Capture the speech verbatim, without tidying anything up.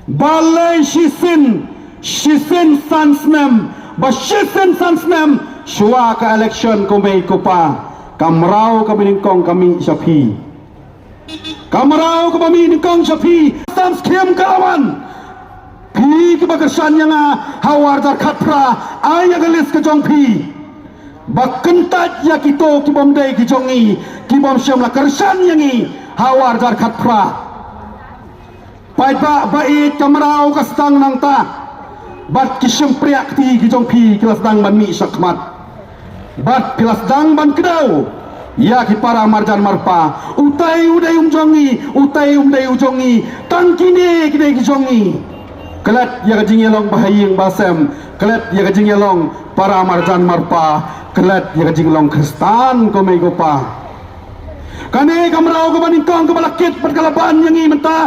Balei shisien, shisien san snem, ba shisien san snem shuwa ka election, ko mei ko pa, ka mraw kaba nyngkong ka mih sha phi. Ka mraw kaba mih nyngkong sha phi. Sam skhem ka la wan. Phi kiba kyrshan ïa nga ha u ar hajar khatphra, ai ïa ka list ka jong phi. Ba kyntait ïa kito ki bym dei ki jong ngi, ki bym shym la kyrshan ïa ngi ha u ar hajar khatphra. Paidbah ba ïeit, ka mraw ka sdang nangta. Bad ki shympriah kti ki jong phi ki la sdang ban mih shakhmat. Bad ki la sdang ban kdew ïa ki para marjan marpa. Utai u dei um jong ngi, utai um dei u jong ngi. Tang kine ki dei ki jong ngi. Klet ïa ka jingïalong ba ha ïing ba sem, klet ïa ka jingïalong para marjan marpa, klet ïa ka jinglong Khristan, ko mei ko pa. Kane ka mraw kaba nyngkong kaba la kit bad ka la ban ïa ngi mynta.